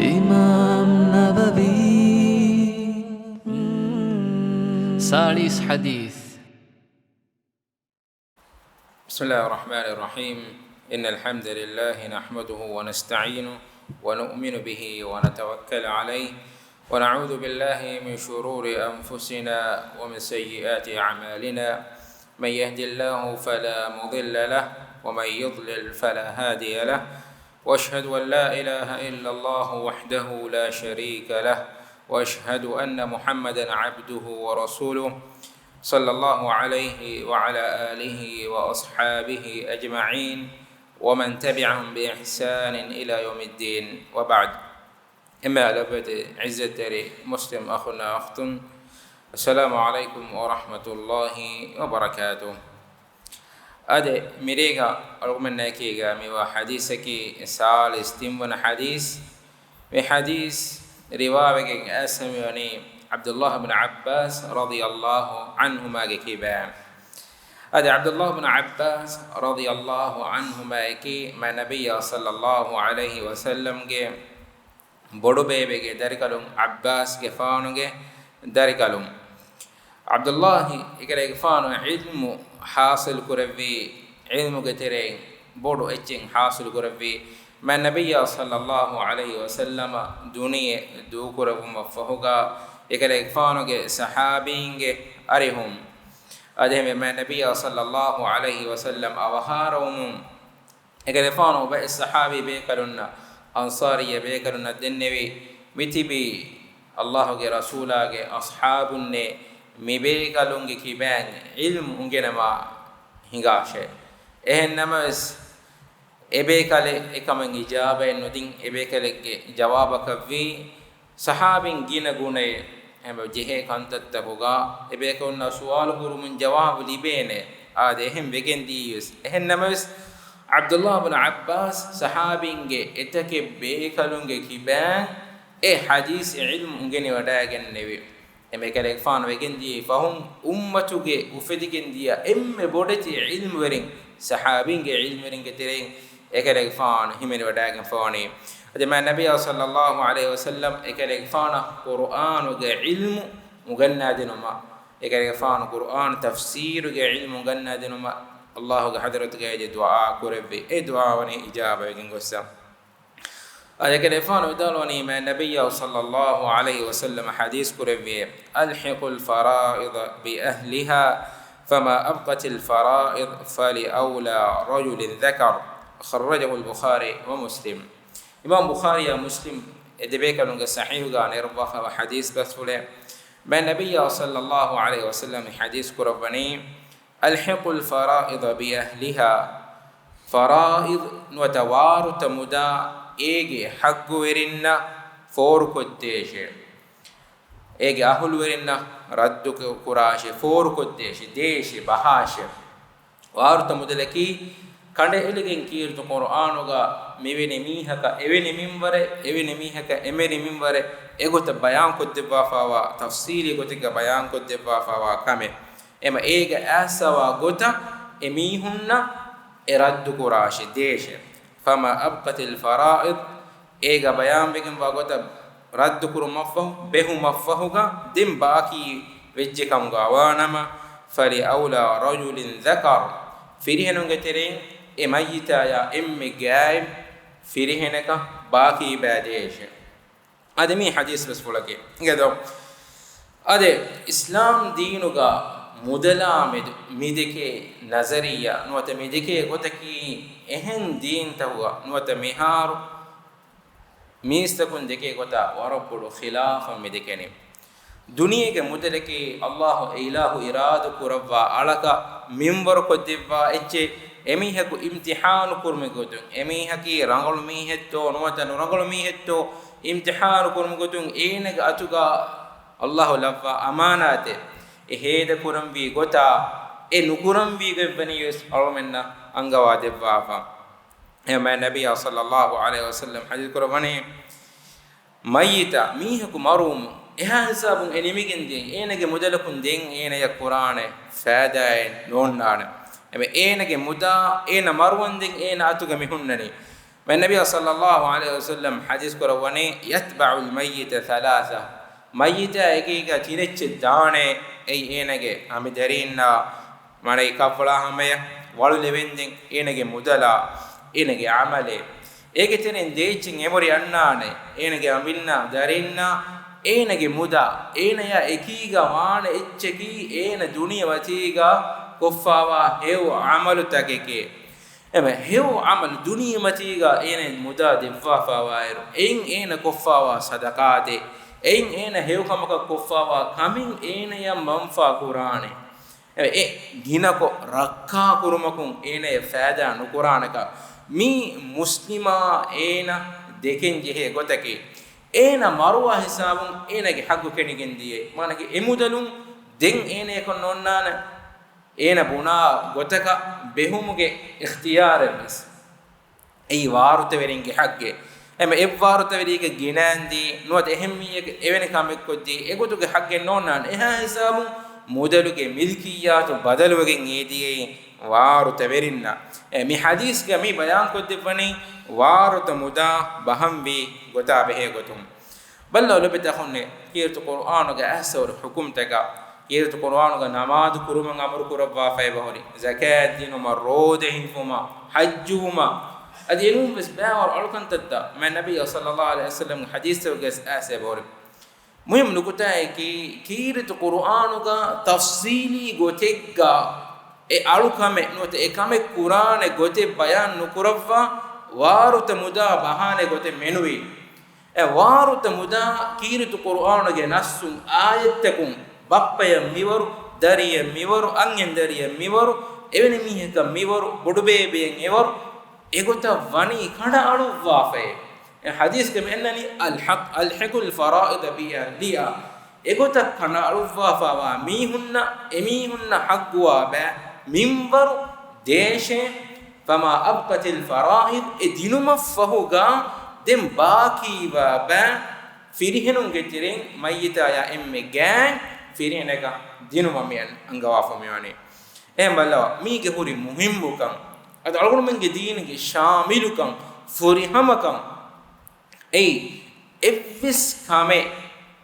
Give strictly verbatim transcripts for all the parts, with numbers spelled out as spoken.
އިމާމް ނަވަވީ. ސާޅީސް ޙަދީޘް. بسم الله الرحمن الرحيم. إن الحمد لله نحمده ونستعينه ونؤمن به ونتوكل عليه ونعوذ بالله من شرور أنفسنا ومن سيئات أعمالنا. من يهد الله فلا مضل له ومن يضلل فلا هادي له. وأشهد أن لا إله إلا الله وحده لا شريك له. وأشهد أن محمدا عبده ورسوله. صلى الله عليه وعلى آله وأصحابه أجمعين ومن تبعهم بإحسان إلى يوم الدين. وبعد. އެންމެ ލޮބުވެތި ޢިއްޒަތްތެރި މުސްލިމް އަޚުންނާ އުޚްތުން، السلام عليكم ورحمة الله وبركاته. އާދެ، މިރޭގަ އަޅުގަނޑުމެންނާއެކީގަ މިވާ ޙަދީޘަކީ ސާޅީސް ތިންވަނަ ޙަދީޘް. މި ޙަދީޘް ރިވާވެގެން އައިސް މިވަނީ ޢަބްދުﷲ ބިން ޢައްބާސް ރަޟިޔަﷲ ޢަންހުމާގެ ކިބައިން. އާދެ، ޢަބްދުﷲ ބިން ޢައްބާސް ރަޟިޔަﷲ ޢަންހުމާއެކީ މާތް ނަބިއްޔާ ޞައްލަﷲ ޢަލައިހި ވަސައްލަމްގެ ބޮޑުބޭބެގެ ދަރިކަލުން، ޢައްބާސްގެފާނުގެ ދަރިކަލުން. ޢަބްދުﷲ އެކަލޭގެފާނު ޢިލްމު ޙާޞިލު ކުރެއްވީ، ޢިލްމުގެ ތެރެއިން ބޮޑު އެއްޗެއް ޙާޞިލު ކުރެއްވީ، މާތް ނަބިއްޔާ ޞައްލަﷲ ޢަލައިހި ވަސައްލަމަ ދުނިޔެ ދޫކުރެއްވުމަށްފަހުގަ އެކަލޭގެފާނުގެ ޞަޙާބީންގެ އަރިހުން. އާދެ، މާތް ނަބިއްޔާ ޞައްލަﷲ ޢަލައިހި ވަސައްލަމް އަވަހާރަވުމުން، އެކަލޭގެފާނު ބައެއް ޞަޙާބީ ބޭކަލުންނަށް، އަންޞާރިއްޔަ ބޭކަލުންނަށް ދެންނެވި، މިތިބީ ﷲގެ ރަސޫލާގެ އަޞްޙާބުންނޭ، މިބޭކަލުންގެ ކިބައިން ޢިލްމު އުނގެނަމާ ހިނގާށޭ. އެހެން ނަމަވެސް، އެބޭކަލެއް އެކަމަށް އިޖާބައެއް ނުދިން، އެބޭކަލެއްގެ ޖަވާބަކަށްވީ، ޞަޙާބީން ގިނަ ގުނައެއް އެބަ ޖެހޭ ކަންތައްތަކުގަ އެބޭކަލުންނާ ސުވާލު ކުރުމުން ޖަވާބު ލިބޭނެ. އާދެ، އެހެން ވެގެން ދިޔަސް. އެހެން ނަމަވެސް، ޢަބްދުﷲ ބިން ޢައްބާސް ޞަޙާބީންގެ އެތަކެއް ބޭކަލުންގެ ކިބައިން އެ ޙަދީޘް ޢިލްމު އުނގެނިވަޑައިގެންނެވި. އެމެ އެކަލޭގެފާނު ވެގެން ދިޔައީ ފަހުން އުއްމަތުގެ އުފެދިގެން ދިޔަ އެންމެ ބޮޑެތި ޢިލްމުވެރިން، ޞަޙާބީންގެ ޢިލްމުވެރިންގެ ތެރެއިން އެކަލޭގެފާނު ހިމެނިވަޑައިގެންފަވަނީ. އަދި މާތް ނަބިއްޔާ ޞައްލަﷲ ޢަލައިހި ވަސައްލަމް އެކަލޭގެފާނަށް ޤުރުއާނުގެ ޢިލްމު އުނގަންނާދިނުމަށް، އެކަލޭގެފާނު ޤުރުއާން ތަފްސީރުގެ ޢިލްމު އުނގަންނާދިނުމަށް ﷲގެ ޙަޟްރަތުގައި އެ ދުޢާ ކުރެއްވި. އެ ދުޢާ ވަނީ އިޖާބަވެގެން ގޮއްސަ. އަދި އެކަލޭގެފާނު ވިދާޅުވަނީ، މާތް ނަބިއްޔާ ޞައްލަﷲ ޢަލައިހި ވަސައްލަމަ ޙަދީޘް ކުރެއްވި، ألحقوا الفرائض بأهلها فما أبقت الفرائض فلأولى رجل ذكر. أخرجه البخاري ومسلم. އިމާމް ބުޚާރީއާ މުސްލިމް އެ ދެބޭކަލުންގެ ޞަޙީޙުގަ ނެރުއްވާފައިވާ ޙަދީޘް ބަސްފުޅެއް. މާތް ނަބިއްޔާ ޞައްލަﷲ ޢަލައިހި ވަސައްލަމަ ޙަދީޘް ކުރައްވަނީ، ألحقوا الفرائض بأهلها، ފަރާއިޟް ނުވަތަ ވާރުތަ މުދާ އޭގެ ޙައްޤުވެރިންނަށް ފޯރުކޮށްދޭށޭ. އޭގެ އަހުލުވެރިންނަށް ރައްދު ކުރާށޭ، ފޯރުކޮށްދޭށޭ، ދޭށޭ، ބަހާށޭ. ވާރުތަ މުދަލަކީ ކަނޑައެޅިގެން ކީރިތި ޤުރުއާނުގަ މިވެނި މީހަކަށް އެވެނި މިންވަރެއް، އެވެނި މީހަކަށް އެމެނި މިންވަރެއް، އެގޮތަށް ބަޔާންކޮށްދެއްވާފައިވާ، ތަފްޞީލީ ގޮތެއްގަ ބަޔާންކޮށްދެއްވާފައިވާ ކަމެއް. އެމަ އޭގަ އައިސްފައިވާ ގޮތަށް އެ މީހުންނަށް އެ ރައްދު ކުރާށޭ، ދޭށޭ. فما أبقت الفرائض، އޭގަ ބަޔާންވެގެންވާ ގޮތަށް ރައްދު ކުރުމަށްފަހު، ބެހުމަށްފަހުގަ ދެން ބާކީ ވެއްޖެ ކަމުގަ ވާނަމަ، فلأولى رجل ذكر، ފިރިހެނުންގެ ތެރެއިން އެ މައްޔިތާޔާ އެންމެ ގާތް ފިރިހެނަކަށް ބާކީ ބައިދޭށޭ. އަދި މި ޙަދީޘް ބަސްފުޅަކީ އިނގޭތޯ؟ އަދި އިސްލާމް ދީނުގަ މުދަލާ މެދު މިދެކޭ ނަޒަރިއްޔާ ނުވަތަ މިދެކޭ ގޮތަކީ އެހެން ދީންތަކުގަ ނުވަތަ މިހާރު މީސްތަކުން ދެކޭ ގޮތާ ވަރަށް ބޮޑު ޚިލާފަށް މިދެކެނީ. ދުނިޔޭގެ މުދަލަކީ ﷲ އެ އިލާހު އިރާދަ ކުރައްވާ އަޅަކަށް މިންވަރުކޮށްދެއްވާ އެއްޗެއް. އެމީހަކު އިމްތިޙާނު ކުރުމުގެ ގޮތުން، އެމީހަކީ ރަނގަޅު މީހެއްތޯ ނުވަތަ ނުރަނގަޅު މީހެއްތޯ އިމްތިޙާނު ކުރުމުގެ ގޮތުން އޭނަގެ އަތުގަ ﷲ ލައްވާ އަމާނާތެއް، އެ ހޭދަ ކުރަންވީ ގޮތާ، އެ ނުކުރަންވީ ގޮތްވަނީވެސް އަޅުމެންނަށް އަންގަވާ ދެއްވާފަ. އެހެންމެ ނަބިއްޔާ ޞައްލައްލާހު ޢަލައިހި ވަސައްލަމް ޙަދީޘް ކުރައްވަނީ، މައްޔިތާ މީހަކު މަރުވުމުން އެހާ ހިސާބުން އެ ނިމިގެން ދިޔައީ، އޭނަގެ މުދަލަކުން ދެން އޭނަޔަށް ކުރާނެ ފައިދާއެއް ނޯންނާނެ. އެމެ އޭނަގެ މުދާ އޭނަ މަރުވަންދެން އޭނަ އަތުގަ މި ހުންނަނީ. މާތް ނަބިއްޔާ ޞައްލައްލާހު ޢަލައިހި ވަސައްލަމް ޙަދީޘް ކުރައްވަނީ، "يتبع الميت ثلاثة." މައްޔިތާ އެކީގަ ތިނެއްޗެއް ދާނެ. އެއީ އޭނަގެ އަނބިދަރީންނާ، މާނައީ ކަށްވަޅާ ހަމަޔަށް، ވަޅު ލެވެންދެން އޭނަގެ މުދަލާ، އޭނަގެ ޢަމަލޭ. އޭގެ ތެރެއިން ދޭއްޗިން އެމުރި އަންނާނެ. އޭނަގެ އަނބިންނާ، ދަރިންނާ، އޭނަގެ މުދާ، އޭނަޔާ އެކީގަ ވާނެ އެއްޗަކީ އޭނަ ދުނިޔެމަތީގަ ކޮށްފާވާ ހެޔޮ ޢަމަލުތަކެކޭ. އެމެ ހެޔޮ ޢަމަލު ދުނިޔެމަތީގަ އޭނަ މުދާ ދެއްވާފާވާއިރު، އެއިން އޭނަ ކޮށްފާވާ ޞަދަޤާތެއް، އެއިން އޭނަ ހެޔޮ ކަމަކަށް ކޮށްފާވާ ކަމެއް އޭނަޔަށް މަންފާ ކުރާނެ. އެ، އެ ގިނަކޮށް ރައްކާ ކުރުމަކުން އޭނަޔަށް ފައިދާ ނުކުރާނެކަން މި މުސްލިމާ އޭނަ ދެކެން ޖެހޭ ގޮތަކީ، އޭނަ މަރުވާ ހިސާބުން އޭނަގެ ޙައްޤު ކެނޑިގެން ދިޔައީ. މާނައީ އެ މުދަލުން ދެން އޭނަޔަކަށް ނޯންނާނެ. އޭނަ ބުނާ ގޮތަކަށް ބެހުމުގެ އިޚްތިޔާރެއް ވެސް. އެއީ ވާރުތަވެރިންގެ ޙައްޤެއް. އެމެ އެއްވާރުތަވެރިއެއްގެ ގިނައިންދީ، ނުވަތަ އެހެން މީހެއްގެ އެވެނި ކަމެއް ކޮށްދީ، އެގޮތުގެ ޙައްޤެއް ނޯންނާނެ. އެހާ ހިސާބުން މުދަލުގެ މިލްކިއްޔާތު ބަދަލުވެގެން އެދިޔައީ ވާރުތަވެރިންނަށް. އެ މި ޙަދީޘްގަ މި ބަޔާންކޮށްދެއްވަނީ ވާރުތަ މުދާ ބަހަންވީ ގޮތާ ބެހޭ ގޮތުން. ބައްލަވާ ލޮބުވެތި އަޚުންނޭ، ކީރިތި ޤުރުއާނުގެ އައިސްސަވަރު ޙުކުމްތަކަށް، ކީރިތި ޤުރުއާނުގަ ނަމާދު ކުރުމަށް އަމުރު ކުރައްވާފައި އެބަހުރި، ޒަކާތް ދިނުމަށް، ރޯދަ ހިފުމަށް، ޙައްޖުވުމަށް، އަދި އެނޫން ވެސް ބައިވަރު އަޅުކަންތައްތައް މާތް ނަބިއްޔާ ޞައްލައްލާހު ޢަލައިހި ވަސައްލަމްގެ ޙަދީޘްތަކުގައި އައިސް އެބަހުރި. މުހިއްމު ނުކުތާއަކީ، ކީރިތި ޤުރުއާނުގަ ތަފްޞީލީ ގޮތެއްގަ އެ އަޅުކަމެއް ނުވަތަ އެ ކަމެއް ކުރާނެ ގޮތެއް ބަޔާން ނުކުރައްވާ، ވާރުތަ މުދާ ބަހާނެ ގޮތެއް މެނުވީ. އެ ވާރުތަ މުދާ ކީރިތި ޤުރުއާނުގެ ނައްޞުން އާޔަތްތަކުން ބައްޕަޔަށް މިވަރު، ދަރިޔަށް މިވަރު، އަންހެން ދަރިޔަށް މިވަރު، އެވެނި މީހަކަށް މިވަރު، ބޮޑުބޭބެއަށް އެވަރު، އެގޮތަށް ވަނީ ކަނޑައަޅުއްވާފައޭ. އެ ޙަދީޘްގަ މި އަންނަނީ، "الحق، ألحقوا الفرائض بأهلها." އެގޮތަށް ކަނޑައަޅުއްވާފާވާ މީހުންނަށް، އެމީހުންނަށް ޙައްޤުވާ ބައި މިންވަރު ދޭށޭ. "فما أبقت الفرائض." އެ ދިނުމަށްފަހުގަ ދެން ބާކީވާ ބައި ފިރިހެނުންގެ ތެރެއިން މައްޔިތާޔާ އެންމެ ގާތް ފިރިހެނަކަށް ދިނުމަށް މި އަން-، އަންގަވާފަ މިވަނީ. އެހެން ބައްލަވާ، މީގެ ހުރި މުހިއްމުކަން، އަދި އަޅުގަނޑުމެންގެ ދީނުގެ ޝާމިލުކަން، ފުރިހަމަކަން، އެއީ އެއްވެސް ކަމެއް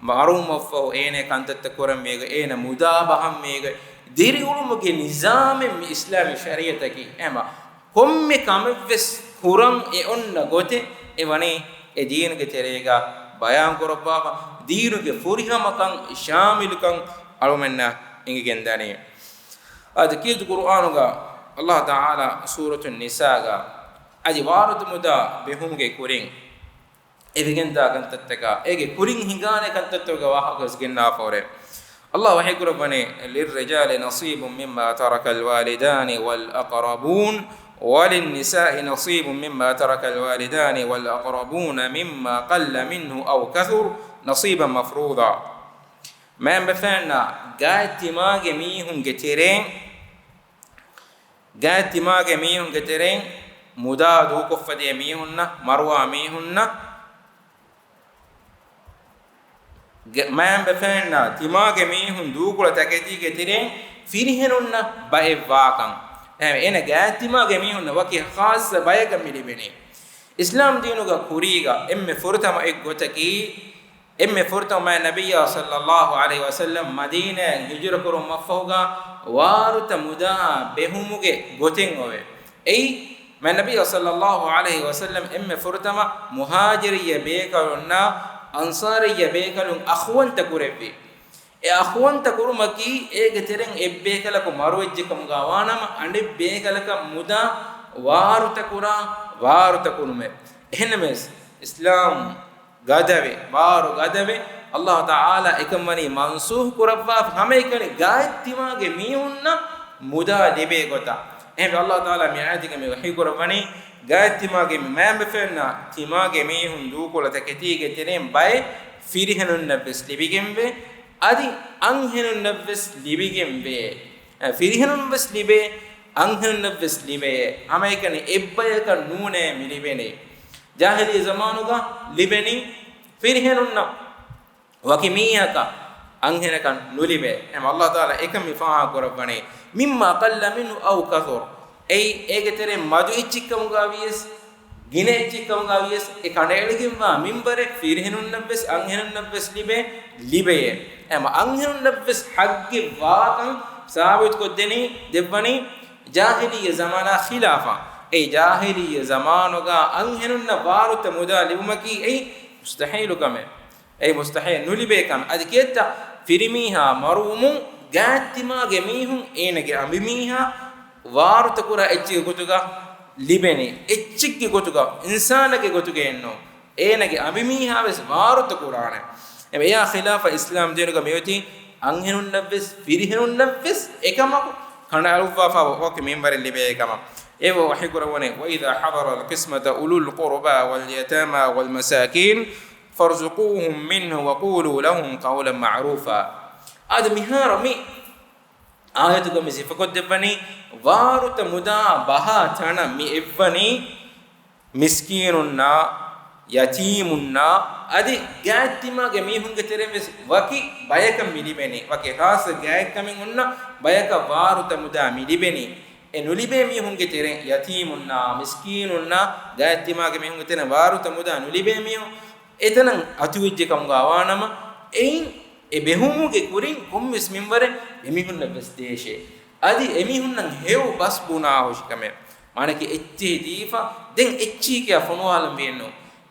މަރުވުމަށްފަހު އޭނަ ކަންތައްތައް ކުރަން ވޭގޮތް، އޭނަ މުދާ ބަހަން ވޭގޮތް، ދިރިއުޅުމުގެ ނިޒާމެއް މި އިސްލާމީ ޝަރީޢަތަކީ. އެހެންމަ ކޮންމެ ކަމެއްވެސް ކުރަން އެ އޮންނަ ގޮތެއް އެ ވަނީ އެ ދީނުގެ ތެރޭގަ ބަޔާން ކުރައްވާފަ، ދީނުގެ ފުރިހަމަކަން، ޝާމިލުކަން އަޅުމެންނަށް އެނގިގެންދަނީ. އަދި ކީރިތި ޤުރުއާނުގަ ﷲ ތަޢާލާ ސޫރަތު ނިސާގަ އަދި ވާރުތަ މުދާ ބެހުމުގެ ކުރިން އެވިގެންދާ ކަންތައްތަކާ، އޭގެ ކުރިން ހިނގާނެ ކަންތައްތަކުގެ ވާހަކަ ވެސް ގެންނާފަ ހުރޭ. ﷲ ވަޙީ ކުރައްވަނީ، "للرجال نصيب مما ترك الوالدان والأقربون وللنساء نصيب مما ترك الوالدان والأقربون مما قل منه أو كثر نصيبا مفروضا." މައިންބަފައިންނަށް ގާތް ތިމާގެ މީހުންގެ ތެރެއިން، ގާތް ތިމާގެ މީހުންގެ ތެރެއިން މުދާ ދޫކޮށްފަ ދިޔަ މީހުންނަށް، މަރުވާ މީހުންނަށް، ގެ-، މައިންބަފައިންނަށް ތިމާގެ މީހުން ދޫކޮޅަށް ތަކެތީގެ ތެރެއިން ފިރިހެނުންނަށް ބައެއް ވާކަން. އެހެން އޭނަ ގާތް ތިމާގެ މީހުންނަށް ވަކި ޚާއްޞަ ބަޔަކަށް މި ލިބެނީ. އިސްލާމް ދީނުގަ ކުރީގަ އެންމެ ފުރަތަމަ އެއް ގޮތަކީ، އެންމެ ފުރަތަމަ މާތް ނަބިއްޔާ ޞައްލައްލާހު ޢަލައިހި ވަސައްލަމް މަދީނާއަށް ހިޖުރަ ކުރުމަށްފަހުގަ ވާރުތަ މުދާ ބެހުމުގެ ގޮތެއް އޮވޭ. އެއީ، މާތް ނަބިއްޔާ ޞައްލައްލާހު ޢަލައިހި ވަސައްލަމް އެންމެ ފުރަތަމަ މުހާޖިރިއްޔަ ބޭކަލުންނާ އަންޞާރިއްޔަ ބޭކަލުން އަޚުވަންތަ ކުރެއްވީ. އެ އަޚުވަންތަ ކުރުމަކީ، އޭގެ ތެރެއިން އެއްބޭކަލަކު މަރުވެއްޖެ ކަމުގަ ވާނަމަ، އަނެއް ބޭކަލަކަށް މުދާ ވާރުތަ ކުރާ، ވާރުތަ ކުރުމެއް. އެހެންނަމަވެސް، އިސްލާމް ގަދަވެ، ވާރު ގަދަވެ، ﷲ ތަޢާލާ އެކަން ވަނީ މަންސޫޚް ކުރައްވާފަ، ހަމައެކަނި ގާތް ތިމާގެ މީހުންނަށް މުދާ ލިބޭ ގޮތަށް. އެހެންވެ، ﷲ ތަޢާލާ މި އާޔަތުގަ މި ވަޙީ ކުރައްވަނީ، ގާތް ތިމާގެ މި މައިންބަފައިންނަށް ތިމާގެ މީހުން ދޫކޮޅު ތަކެތީގެ ތެރެއިން ބައެއް ފިރިހެނުންނަށް ވެސް ލިބިގެންވޭ، އަދި އަންހެނުންނަށް ވެސް ލިބިގެންވޭ. އެ، ފިރިހެނުން ވެސް ލިބޭ، އަންހެނުންނަށް ވެސް ލިބޭ. ހަމައެކަނި އެއްބަޔަކަށް ނޫނޭ މި ލިބެނީ. ޖާހިލީ ޒަމާނުގަ ލިބެނީ ފިރިހެނުންނަށް، ވަކި މީހަކަށް، އަންހެނަކަށް ނުލިބޭ. އެހެން ﷲ ތަޢާލާ އެކަން މި ފާހަގަ ކުރައްވަނީ، "مما قل منه أو كثر." އެއީ، އޭގެ ތެރެއިން މަދު އެއްޗެއްކަމުގަ ވިޔަސް، ގިނަ އެއްޗެއް ކަމުގައި ވިޔަސް، އެ ކަނޑައެޅިގެންވާ މިންވަރެއް ފިރިހެނުންނަށްވެސް އަންހެނުންނަށްވެސް ލިބޭ، ލިބެޔޭ. އެމަ އަންހެނުންނަށްވެސް ޙައްޤެއް ވާކަން ސާބިތުކޮށްދެނީ، ދެއްވަނީ ޖާހިލިއްޔަ ޒަމާނާ ޚިލާފަށް. އެ ޖާހިލިއްޔަ ޒަމާނުގަ އަންހެނުންނަށް ވާރުތަ މުދާ ލިބުމަކީ އެއީ މުސްތަޙީލު ކަމެއް. އެއީ މުސްތަޙީލް ނުލިބޭ ކަމެއް. އަދި ކިއެއްތަ ފިރިމީހާ މަރުވުމުން ގާތްތިމާގެ މީހުން އޭނަގެ އަނބިމީހާ ވާރުތަ ކުރާ އެއްޗެއްގެ ގޮތުގަ ލިބެނީ. އެއްޗެއްގެ ގޮތުގަ، އިންސާނެއްގެ ގޮތުގައެއްނޫން. އޭނަގެ އަނބިމީހާވެސް ވާރުތަ ކުރާނެ. އެމަ އެއާ ޚިލާފަށް އިސްލާމް ދީނުގަ މިއޮތީ އަންހެނުންނަށްވެސް ފިރިހެނުންނަށްވެސް އެކަމަކު ކަނޑައަޅުއްވާފަ ވަކި މިންވަރެއް ލިބޭ ކަމަށް. އެ ވަޙީ ކުރައްވަނީ، وإذا حضر القسمة أولو القربى واليتامى والمساكين فارزقوهم منه وقولوا لهم قولا معروفا. އާދެ، މިހާރު މި އާޔަތުގަ މި ސިފަކޮށްދެއްވަނީ، ވާރުތަ މުދާ ބަހާ ތަނަށް މި އެއްވަނީ މިސްކީނުންނާ، ޔަތީމުންނާ، އަދި ގާތްތިމާގެ މީހުންގެ ތެރެއިން ވެސް ވަކި ބަޔަކަށް މި ލިބެނީ. ވަކި ޚާއްޞަ ގާތްކަމެއް އޮންނަ ބަޔަކަށް ވާރުތަ މުދާ މި ލިބެނީ. އެ ނުލިބޭ މީހުންގެ ތެރެއިން، ޔަތީމުންނާ، މިސްކީނުންނާ، ގާތްތިމާގެ މީހުންގެ ތެރެއިން ވާރުތަ މުދާ ނުލިބޭ މީހުން އެތަނަށް އަތުވެއްޖެ ކަމުގަ ވާނަމަ، އެއިން އެ ބެހުމުގެ ކުރިން ކޮންމެސް މިންވަރެއް އެމީހުންނަށް ވެސް ދޭށޭ. އަދި އެމީހުންނަށް ހެޔޮ ބަސް ބުނާ ހުށިކަމެއް. މާނަކީ އެއްޗެހި ދީފަ، ދެން އެއްޗެހި ކިޔާ ފޮނުވާލަން ވޭނު.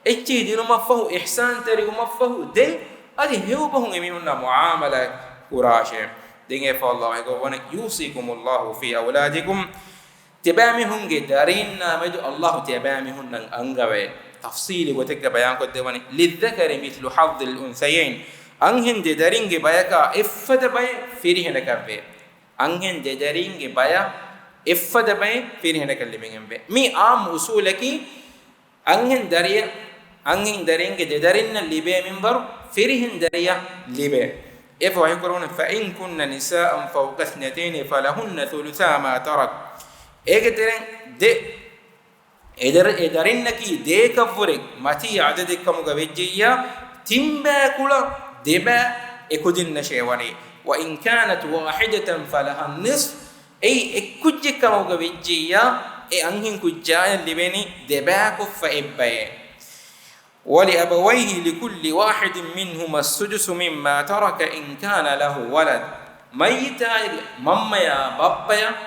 އެއްޗެހި ދިނުމަށްފަހު، އިޙްސާންތެރިވުމަށްފަހު، ދެން އަދި ހެޔޮބަހުން އެމީހުންނާ މުޢާމަލާތް ކުރާށޭ. ދެން އެފަ ﷲ އެގޮއްވަނީ، يوصيكم الله في أولادكم. ތިޔަބައިމީހުންގެ ދަރީންނާ މެދު ﷲ ތިޔަބައިމީހުންނަށް އަންގަވައޭ. ތަފްޞީލީ ގޮތެއްގަ ބަޔާންކޮށްދެއްވަނީ، للذكر مثل حظ الأنثيين. އަންހެން ދެ ދަރިންގެ ބަޔަކާ އެއްފަދަ ބައެއް ފިރިހެނަކަށްވޭ. އަންހެން ދެ ދަރިންގެ ބަޔަށް އެއްފަދަ ބައެއް ފިރިހެނަކަށް ލިބެންވޭ. މި އާއްމު އުސޫލަކީ، އަންހެން ދަރިއަށް، އަންހެން ދަރިންގެ ދެ ދަރިންނަށް ލިބޭ މިންވަރު ފިރިހެން ދަރިއަށް ލިބޭ. އެފަ ވަޙީ ކުރައްވަނީ، فإن كن نساء فوق اثنتين فلهن ثلثا ما ترك. އޭގެ ތެރެއިން ދެ، އެ ދަރި، އެ ދަރިންނަކީ ދޭކަށްވުރެ މަތީ އަދަދެއް ކަމުގަ ވެއްޖެއްޔާ، ތިން ބައިކުޅަ ދެ ބައި އެކުދިންނަށޭ ވަނީ. وإن كانت واحدة فلها النصف. އެއީ އެއްކުއްޖެއް ކަމުގަ ވެއްޖިއްޔާ، އެ އަންހެން ކުއްޖާޔަށް ލިބެނީ ދެބައިކޮށްފަ އެއްބައެއް. ولأبويه لكل واحد منهما السدس مما ترك إن كان له ولد. މައްޔިތާގެ މަންމަޔާ ބައްޕަޔަށް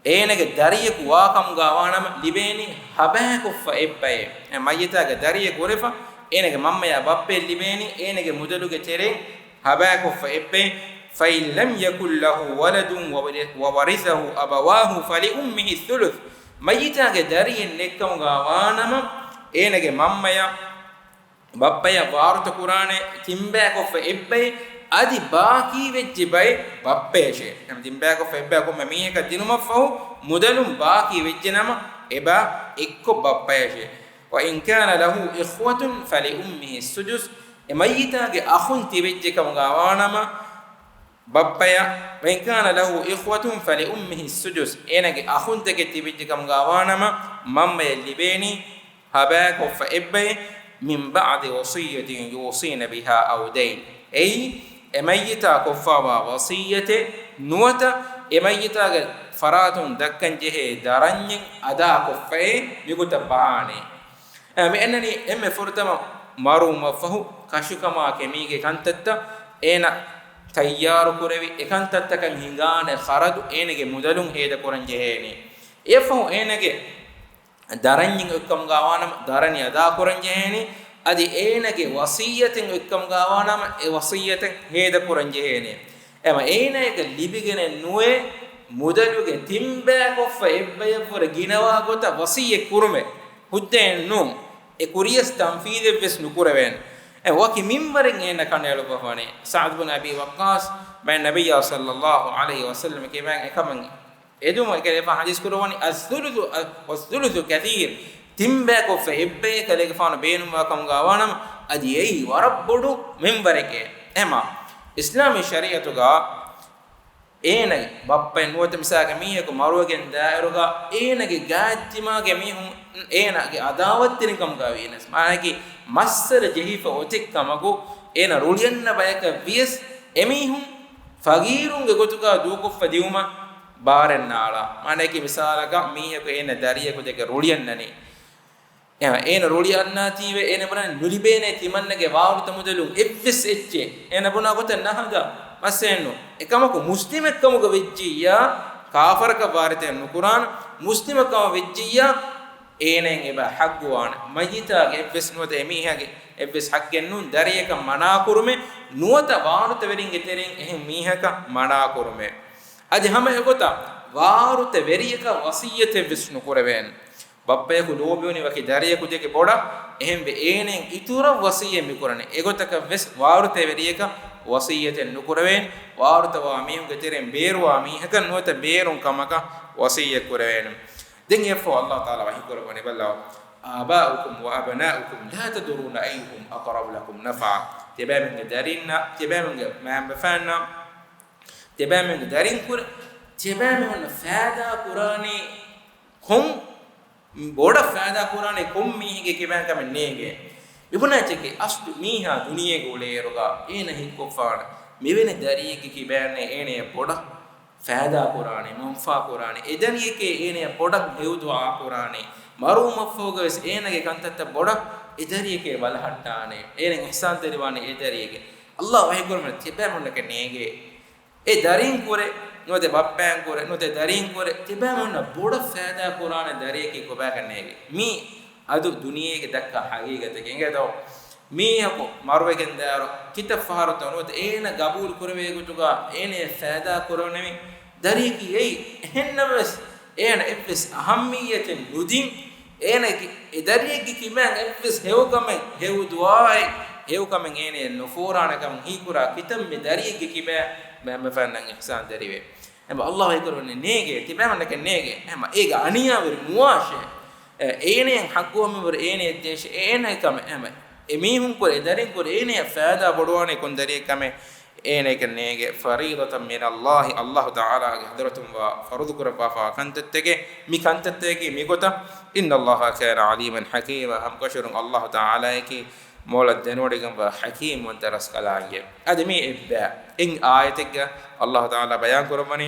އޭނަގެ ދަރިޔަކު ވާކަމުގަ ވާނަމަ ލިބޭނީ ހަބައިކޮށްފަ އެއްބައެއް. އެ މައްޔިތާގެ ދަރިޔަކު ހުރެފަ، އޭނަގެ މަންމަޔާ ބައްޕަޔަށް ލިބޭނީ އޭނަގެ މުދަލުގެ ތެރެއިން ހަބައިކޮށްފަ އެއްބައެއް. فإن لم يكن له ولد وورث-، وورثه أبواه فلأمه الثلث. މައްޔިތާގެ ދަރިއެއް ނެތްކަމުގަ ވާނަމަ، އޭނަގެ މަންމަޔަށް ބައްޕަޔަށް ވާރުތަ ކުރާނެ ތިންބައިކޮށްފަ އެއްބައެއް، އަދި ބާކީ ވެއްޖެ ބައެއް ބައްޕަޔަށޭ. އެހެން ތިންބައިކޮށްފަ އެއްބައި ކޮންމެ މީހަކަށް ދިނުމަށްފަހު، މުދަލުން ބާކީ ވެއްޖެ ނަމަ، އެބަ އެއްކޮށް ބައްޕަޔަށޭ. وإن كان له إخوة فلأمه السدس. އެ މައްޔިތާގެ އަޚުން ތިބެއްޖެ ކަމުގަ ވާނަމަ، ބައްޕަޔަށް، وإن كان له إخوة فلأمه السدس. އޭނަގެ އަޚުންތަކެއް ތިބެއްޖެ ކަމުގަ ވާނަމަ، މަންމަޔަށް ލިބޭނީ ހަބައިކޮށްފަ އެއްބައެއް، من بعد وصية يوصين بها أو دين. އެއީ، އެ މައްޔިތާ ކޮށްފަވާ ވަޞިއްޔަތެއް ނުވަތަ، އެ މައްޔިތާގެ ފަރާތުން ދައްކަން ޖެހޭ ދަރަންޏެއް އަދާކޮށްފައޭ މިގޮތަށް ބަހާނީ. އެ، މި އަންނަނީ އެންމެ ފުރަތަމަ މަރުވުމަށްފަހު ކަށުކަމާ ކެމީގެ ކަންތައްތައް އޭނަ ތައްޔާރު ކުރެވި، އެ ކަންތައްތަކަށް ހިނގާނެ ޚަރަދު އޭނަގެ މުދަލުން ހޭދަ ކުރަން ޖެހޭނީ. އެއަށްފަހު އޭނަގެ ދަރަންޏެއް އޮތްކަމުގަ ވާނަމަ، ދަރަނި އަދާކުރަން ޖެހޭނީ. އަދި އޭނަގެ ވަޞިއްޔަތެއް އޮތްކަމުގަ ވާނަމަ، އެ ވަޞިއްޔަތެއް ހޭދަކުރަން ޖެހޭނީ. އެމަ އޭނައަކަށް ލިބިގެނެއް ނުވޭ، މުދަލުގެ ތިންބައިކޮށްފަ އެއްބަޔަށްވުރެ ގިނަވާ ގޮތަށް ވަޞިއްޔަތް ކުރުމެއް ހުއްދައެއް ނޫން. އެ ކުރިޔަސް ތަންފީޛެއްވެސް ނުކުރެވޭނެ. އެ ވަކި މިންވަރެއް އޭނަ ކަނޑައެޅުއްވަފާނެ. ސަޢްދު ބިން އަބީ ވައްޤާޞް ބައި ނަބިއްޔާ ޞައްލައްލާހު ޢަލައިހި ވަސައްލަމަ ކިބައިން އެކަމަށް އެދުމަށް އެކަލޭފާނު ޙަދީޘް ކުރައްވަނީ، الثلث، والثلث كثير. ތިންބައިކޮށްފަ އެއްބައެއް ކަލޭގެފާނު ބޭނުންވާ ކަމުގަ ވާނަމަ، އަދި އެއީ ވަރަށް ބޮޑު މިންވަރެކޭ. އެމާ، އިސްލާމީ ޝަރީޢަތުގަ އޭނަ ބައްޕައެއް ނުވަތަ މިސާލަކަށް މީހަކު މަރުވެގެން ދާއިރުގަ އޭނަގެ ގާތްތިމާގެ މީހުން އޭނަގެ އަދާވަތްތެރިން ކަމުގަ ވީނަސް، މާނައަކީ މައްސަލަ ޖެހިފަ އޮތެއް ކަމަކު އޭނަ ރުޅިއަންނަ ބަޔަކަށް ވިޔަސް އެމީހުން ފަގީރުންގެ ގޮތުގަ ދޫކޮށްފަ ދިއުމަށް ބާރެއް ނާޅާ. މާނައަކީ މިސާލަކަށް މީހަކު އޭނަ ދަރިޔަކު ދެކެ ރުޅިއަންނަނީ. އެ، އޭނަ ރުޅި އަންނާތީވެ އޭނަ ބުނަނީ ނުލިބޭނެ ތިމަންނަގެ ވާރުތަ މުދަލުން އެއްވެސް އެއްޗެއް. އޭނަ ބުނާ ގޮތަށް ނަހަދާ މައްސަލައެއްނު. އެކަމަކު މުސްލިމެއްކަމުގަ ވެއްޖިއްޔާ، ކާފަރަކަށް ވާރުތައެއް ނުކުރާނެ. މުސްލިމެއްކަމަށް ވެއްޖިއްޔާ، އޭނައަށް އެބަ ޙައްޤުވާނެ. މައްޔިތާގެ އެއްވެސް ނުވަތަ އެމީހާގެ އެއްވެސް ޙައްޤެއް ނޫން ދަރިޔަކަށް މަނާކުރުމެއް، ނުވަތަ ވާރުތަވެރިންގެ ތެރެއިން އެހެން މީހަކަށް މަނާކުރުމެއް. އަދި ހަމަ އެގޮތަށް ވާރުތަވެރިޔަކަށް ވަޞިއްޔަތެއްވެސް ނުކުރެވޭނެ. ބައްޕަޔަކު ލޯބިވަނީ ވަކި ދަރިޔަކު ދެކެ ބޮޑަށް، އެހެންވެ އޭނައިން އިތުރަށް ވަޞިއްޔަތް މިކުރަނީ. އެގޮތަކަށްވެސް ވާރުތަވެރިޔަކަށް ވަޞިއްޔަތެއް ނުކުރެވޭނެ. ވާރުތަވާ މީހުންގެ ތެރެއިން ބޭރުވާ މީހަކަށް ނުވަތަ ބޭރުން ކަމަކަށް ވަޞިއްޔަތް ކުރެވޭނެ. ދެން އެއަށްފަހު ﷲ ތަޢާލާ ވަޙީ ކުރައްވަނީ ބައްލަވާ، آباؤكم وأبناؤكم لا تدرون أيهم أقرب لكم نفعا. ތިޔަބައިމީހުންގެ ދަރިންނާ، ތިޔަބައިމީހުންގެ މައިންބަފައިންނާ، ތިޔަބައިމީހުންގެ ދަރިން ކުރެ، ތިޔަބައިމީހުންނަށް ފައިދާ ކުރާނީ ކޮން، ބޮޑަށް ފައިދާ ކުރާނީ ކޮން މީހެއްގެ ކިބައިން ކަމެއް ނޭނގޭ. މިބުނާ އެއްޗެކޭ، އަސްލު މީހާ ދުނިޔޭގަ އުޅޭއިރުގަ އޭނަ ހިތްކޮށްފާނެ މިވެނި ދަރިއެއްގެ ކިބައިންނޭ އޭނަޔަށް ބޮޑަށް ފައިދާ ކުރާނެ، މަންފާ ކުރާނެ، އެ ދަރިއެކޭ އޭނަޔަށް ބޮޑަށް ހެޔޮ ދުޢާ ކުރާނެ، މަރުވުމަށްފަހުގަވެސް އޭނަގެ ކަންތައްތައް ބޮޑަށް އެ ދަރިއެކޭ ބަލަހައްޓާނެ، އޭނަ އިޙްސާންތެރިވާނެ އެ ދަރިއެކޭ. ﷲ ވަޙީކުރައްވަނީ ތިބޭމުންނަކަށް ނޭނގޭ. އެ ދަރީން ކުރެ، ނުވަތަ ބައްޕައިން ކުރެ، ނުވަތަ ދަރީން ކުރެ، ތިބޭމުންނަށް ބޮޑަށް ފައިދާ ކުރާނެ ދަރިއެކޭ ކޮބާކަށް ނޭނގޭ. މީ އަދު ދުނިޔޭގެ ދައްކާ ހަގީގަތެކޭ. އިނގޭތޯ؟ މީހަކު މަރުވެގެން ދާއިރު ކިތައް ފަހަރުތޯ ނުވަތަ އޭނަ ގަބޫލު ކުރެވޭ ގޮތުގަ އޭނަޔަށް ފައިދާ ކުރެވުނެވި ދަރިއަކީ އެއީ. އެހެންނަމަވެސް އޭނަ އެއްވެސް އަހައްމިއްޔަތެއް ނުދީން، އޭނަގެ އެ ދަރިއެއްގެ ކިބައިން އެއްވެސް ހެޔޮކަމެއް، ހެޔޮ ދުޢާއެއް، ހެޔޮކަމެއް އޭނަޔަށް ނުފޯރާނެ ކަމަށް ހީކުރާ ކިތަންމެ ދަރިއެއްގެ ކިބައިން ބައިމެފާންނަށް އިޙްސާންތެރިވޭ. އެމަ ﷲ ވަޙީކުރައްވަނީ ނޭނގޭ، ތިބޭމުންނަކަށް ނޭނގޭ. އެމަ އޭގެ އަނިޔާވެރި ނުވާށޭ. އެ، އޭނައަށް ޙައްޤުވާ މިންވަރު އޭނަޔަށް ދޭށޭ، އޭނައަށް ކަމެއް. އެމަ އެމީހުން ކުރެ، އެ ދަރިން ކުރެ، އޭނަޔަށް ފައިދާ ބޮޑުވާނީ ކޮން ދަރިއެއް ކަމެއް އޭނައަކަށް ނޭނގޭ. فريضة من الله، ﷲ ތަޢާލާގެ ޙަޟްރަތުން ވާ ފަރުޟު ކުރައްވާފާ ކަންތައްތަކެއް، މި ކަންތައްތަކަކީ މިގޮތަށް. إن الله كان عليما حكيما، ހަމަކަށަވަރުން ﷲ ތަޢާލާއަކީ މޮޅަށް ދެނެވޮޑިގެންވާ ޙަކީމްވަންތަ ރަސްކަލާނގެ. އަދި މީ އެއްބައި އެއް އާޔަތެއްގަ ﷲ ތަޢާލާ ބަޔާން ކުރައްވަނީ.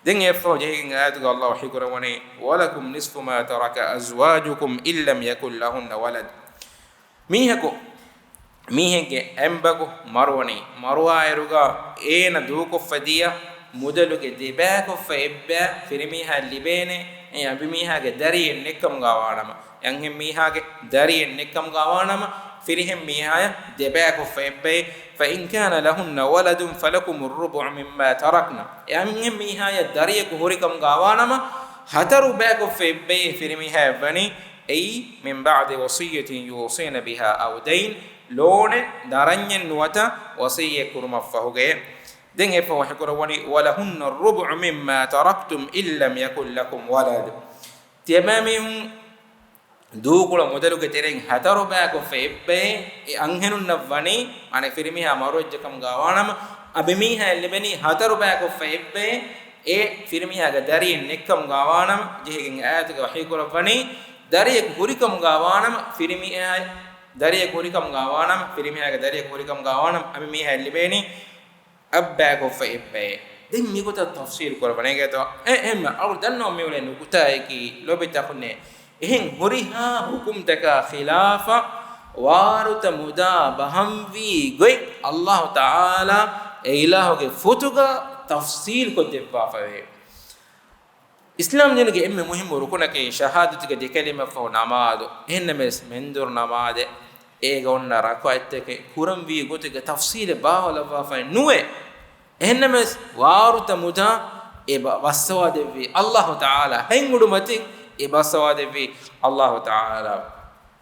ދެން އެއަށްފަހު ޖެހިގެން އާޔަތުގަ ﷲ ވަޙީ ކުރައްވަނީ، ولكم نصف ما ترك أزواجكم إن لم يكن لهن ولد. މީހަކު، މީހެއްގެ އެނބަކު މަރުވަނީ، މަރުވާއިރުގަ އޭނަ ދޫކޮށްފަ ދިޔަ މުދަލުގެ ދެބައިކޮށްފަ އެއްބައި ފިރިމީހާއަށް ލިބޭނެ، އެ އަނބިމީހާގެ ދަރިއެއް ނެއްކަމުގަ ވާނަމަ، އަންހެން މީހާގެ ދަރިއެއް ނެއްކަމުގަ ވާނަމަ، ފިރިހެން މީހާޔަށް ދެބައިކޮށްފަ އެއްބައި. فإن كان لهن ولد فلكم الربع مما تركن. އެ އަންހެން މީހާޔަށް ދަރިޔަކު ހުރިކަމުގަ ވާނަމަ، ހަތަރު ބައިކޮށްފަ އެއްބައި ފިރިމީހާޔަށް ވަނީ، އެއީ، من بعد وصية يوصين بها أو دين، ލޯނެއް ދަރަންޏެއް ނުވަތަ ވަޞިއްޔަތް ކުރުމަށްފަހުގައޭ. ދެން އެއަށްފަހު ވަޙީކުރައްވަނީ، ولهن الربع مما تركتم إن لم يكن لكم ولد. ތިޔަބައިމީހުން ދޫކޮޅު މުދަލުގެ ތެރެއިން ހަތަރު ބައިކޮށްފަ އެއްބައި އެ އަންހެނުންނަށް ވަނީ، އަނެއް ފިރިމީހާ މަރުވެއްޖެކަމުގަ ވާނަމަ، އަނބިމީހާޔަށް ލިބެނީ ހަތަރު ބައިކޮށްފަ އެއްބައި އެ ފިރިމީހާގެ ދަރިއެއް ނެއްކަމުގަ ވާނަމަ، ޖެހިގެން އާޔަތުގަ ވަޙީކުރައްވަނީ، ދަރިޔަކު ހުރިކަމުގަ ވާނަމަ ފިރިމީހާ، ދަރިޔަކު ހުރިކަމުގަ ވާނަމަ ފިރިމީހާގެ ދަރިޔަކު ހުރިކަމުގަ ވާނަމަ އަނބިމީހާޔަށް ލިބޭނީ އަށް ބައިކޮށްފަ އެއްބައި. ދެން މިގޮތަށް ތަފްސީލު ކުރައްވަނީ އިނގޭތޯ. އެ، އެހެންމެ އަޅު ދަންނަވަން މިއުޅޭ ނުކުތާއަކީ ލޯބިތާ ހުންނޭ. އެހެން ހުރިހާ ހުކުމްތަކާ ޚިލާފަށް ވާރުތަ މުދާ ބަހަންވީ ގޮތް އައްލާހު ތަޢާލާ އެ އިލާހުގެ ފޮތުގަ ތަފްސީލު ކޮށްދެއްވާފަވޭ. އިސްލާމް ދީނުގެ އެންމެ މުހިއްމު ރުކުނަކީ ޝަހާދަތުގެ ދެ ކަލިމަފަހު ނަމާދު. އެހެންނަމަވެސް މެންދުރު ނަމާދެއް އޭގަ އޮންނަ ރަކުޢަތްތަކެއް ކުރަންވީ ގޮތުގެ ތަފްސީލެއް ބާވައިލައްވާފައެއް ނުވޭ. އެހެންނަމަވެސް ވާރުތަ މުދާ އެ ބަ-، ބައްސަވާދެއްވީ އައްލާހު ތަޢާލާ. ހެން އުޑުމަތިން އެ ބައްސަވާދެއްވީ އައްލާހު ތަޢާލާ.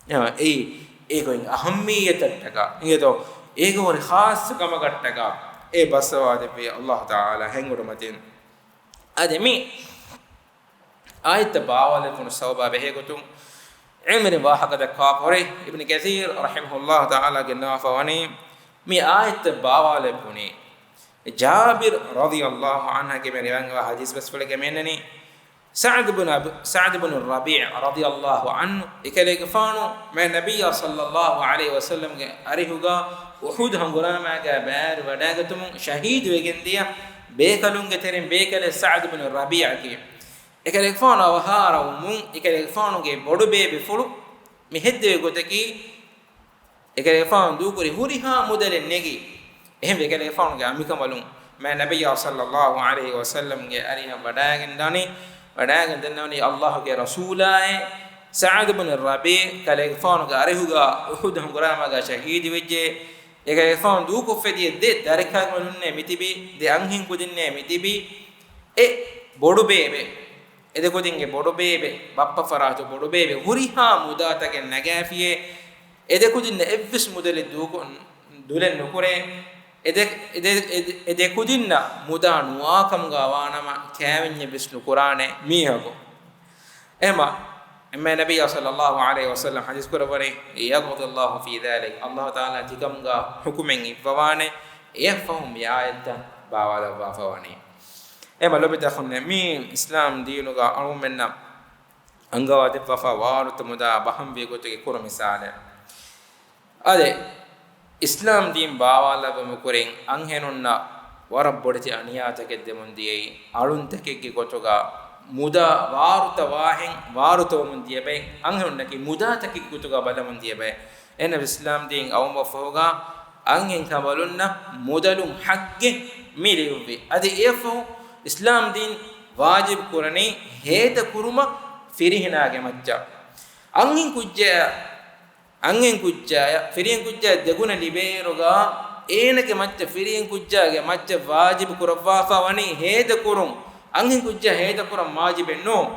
އެ، އެއީ އޭގޮތް އަހައްމިއްޔަތަށްޓަކާ އިނގޭތޯ، އޭގަ ހުރި ޚާއްޞަ ކަމަކަށްޓަކާ އެ ބައްސަވާދެއްވީ އައްލާހު ތަޢާލާ ހެން އުޑުމަތިން. އަދި މި އާޔަތްތައް ބާވާލެވުނު ސަބަބާ ބެހޭގޮތުން ޢިލްމުވެރިން ވާހަކަ ދައްކާފަ ހުރި. އިބްނު ކަސީރު ރަޙިމަހުﷲ ތަޢާލާ ގެންނަވާފަ ވަނީ، މި އާޔަތްތައް ބާވާލެވުނީ ޖާބިރު ރަޟިޔަﷲ ޢަންހަގެ މި ރިވާޔަތްވާ ޙަދީޘް ބަސްފުޅެއްގަ މި އަންނަނީ. ސަޢްދު ބުނު އަބް-، ސަޢްދު ބުނު ރަބީޢު ރަޟިޔަﷲ ޢަންހު އެކަލޭގެފާނު މާތް ނަބިއްޔާ ޞައްލަﷲ ޢަލައިހި ވަސައްލަމްގެ އަރިހުގަ އުޙުދު ހަނގުރާމާގަ ބައިވެރިވަޑައިގަތުމުން ޝަހީދުވެގެންދިޔަ ބޭކަލުންގެ ތެރެއިން ބޭކަލެއް ސަޢްދު ބުނު ރަބީޢަކީ. އެކަލޭގެފާނު އަވަހާރަވުމުން އެކަލޭގެފާނުގެ ބޮޑުބޭބެފުޅު މި ހެއްދެވި ގޮތަކީ، އެކަލޭގެފާނު ދޫކުރި ހުރިހާ މުދަލެއް ނެގި، އެހެންވެ އެކަލޭގެފާނުގެ އަނބިކަނބަލުން މާތް ނަބިއްޔާ ޞައްލައްލާހު ޢަލައިހި ވަސައްލަމްގެ އަރިހަށް ވަޑާގެން ދާނީ، ވަޑާގެން ދަންނަވަނީ ﷲ ގެ ރަސޫލާއޭ، ސަޢްދު ބިން ރަބީޢު ކަލޭގެފާނުގެ އަރިހުގަ އުޙުދު ހަނގުރާމާގަ ޝަހީދުވެއްޖެ، އެކަލޭގެފާނު ދޫކޮށްފަ ދިޔަ ދެ ދަރިކަލުންނޭ މިތިބީ، ދެ އަންހެން ކުދިންނޭ މިތިބީ، އެ ބޮޑުބޭބެ، އެދެ ކުދިންގެ ބޮޑުބޭބެ، ބައްޕަ ފަރާތު ބޮޑުބޭބެ، ހުރިހާ މުދާތަކެއް ނަގާފިޔޭ، އެދެ ކުދިންނަށް އެއްވެސް މުދަލެއް ދޫކޮށް ދުލެއް ނުކުރޭ، އެދެ، އެދެ، އެދެ، އެދެ ކުދިންނަށް މުދާ ނުވާކަމުގަ ވާނަމަ ކައިވެންޏެއް ވެސް ނުކުރާނެ މީހަކު. އެހެމަ، އެންމެ ނަބިއްޔާ ޞައްލައްލާހު ޢަލައިހި ވަސައްލަމް ޙަދީޘް ކުރައްވަނީ، "يقضي الله في ذلك." ﷲ ތަޢާލާ ތިކަމުގަ ޙުކުމެއް އިއްވަވާނެ، އެއަށްފަހު މި އާޔަތްތައް ބާވާލައްވާފަވަނީ. އެހެމަ ލޮބުވެތި އަޚުންނޭ، މި އިސްލާމް ދީނުގަ އަޅުގަނޑުމެންނަށް އަންގަވާދެއްވާފަ ވާރުތަ މުދާ ބަހަންވި ގޮތުގެ ކުރު މިސާލެއް. އާދެ، އިސްލާމް ދީން ބާވާލައްވުމުގެ ކުރިން އަންހެނުންނަށް ވަރަށް ބޮޑެތި އަނިޔާތަކެއް ދެމުން ދިޔައީ، އަޅުންތަކެއްގެ ގޮތުގަ މުދާ ވާރުތަ ވާހެން ވާރުތަވަމުން ދިޔަ ބައެއް، އަންހެނުންނަކީ މުދާތަކެއްގެ ގޮތުގަ ބަލަމުން ދިޔަ ބައެއް. އެހެންނަމަވެސް އިސްލާމް ދީން އައުމަށްފަހުގަ އަންހެން ކަނބަލުންނަށް މުދަލުން ޙައްޤެއް މި ލިޔުއްވި. އަދި އެއަށްފަހު އިސްލާމް ދީން ވާޖިބު ކުރަނީ ހޭދަ ކުރުމަށް ފިރިހެނާގެ މައްޗަށް. އަންހެން ކުއްޖާ އަންހެން ކުއްޖާޔަށް ފިރިހެން ކުއްޖާ ދެގުނަ ލިބޭއިރުގަ، އޭނަގެ މައްޗަށް ފިރިހެން ކުއްޖާގެ މައްޗަށް ވާޖިބު ކުރައްވާފަ ވަނީ ހޭދަ ކުރުން. އަންހެން ކުއްޖާ ހޭދަ ކުރަން ވާޖިބެއް ނޫން.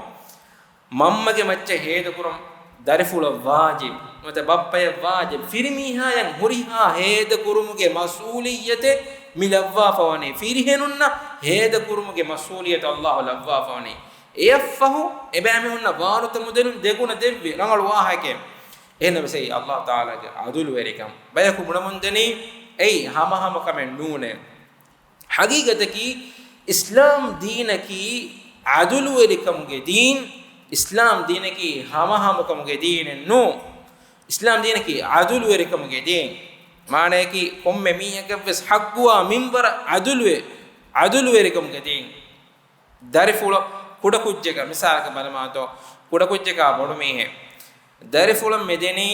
މަންމަގެ މައްޗަށް ހޭދަ ކުރަން ދަރިފުޅަށް ވާޖިބު، ނުވަތަ ބައްޕަޔަށް ވާޖިބު. ފިރިމީހާޔަށް ހުރިހާ ހޭދަ ކުރުމުގެ މަސްއޫލިއްޔަތެއް މި ލައްވާފަ ވަނީ. ފިރިހެނުންނަށް ހޭދަ ކުރުމުގެ މަސްއޫލިއްޔަތު ﷲ ލައްވާފަ ވަނީ. އެއަށްފަހު އެބައިމީހުންނަށް ވާރުތަ މުދަލުން ދެގުނަ ދެއްވި ރަނގަޅު ވާހަކައެއް. އެހެންނަމަވެސް އެއީ ﷲ ތަޢާލާގެ ޢަދުލުވެރިކަން. ބަޔަކު ބުނަމުންދަނީ އެއީ ހަމަހަމަ ކަމެއް ނޫނޭ. ޙަޤީޤަތަކީ އިސްލާމް ދީނަކީ ޢަދުލުވެރިކަމުގެ ދީން. އިސްލާމް ދީނަކީ ހަމަހަމަކަމުގެ ދީނެއް ނޫން. އިސްލާމް ދީނަކީ ޢަދުލުވެރިކަމުގެ ދީން. މާނަޔަކީ ކޮންމެ މީހަކަށްވެސް ޙައްޤުވާ މިންވަރަށް ޢަދުލުވެ، ޢަދުލުވެރިކަމުގެ ދީން. ދަރިފުޅަށް ކުޑަކުއްޖަކަށް މިސާލަކަށް ބަލަމާތޯ، ކުޑަކުއްޖަކާ ބޮޑުމީހެއް ދަރިފުޅަށް މިދެނީ،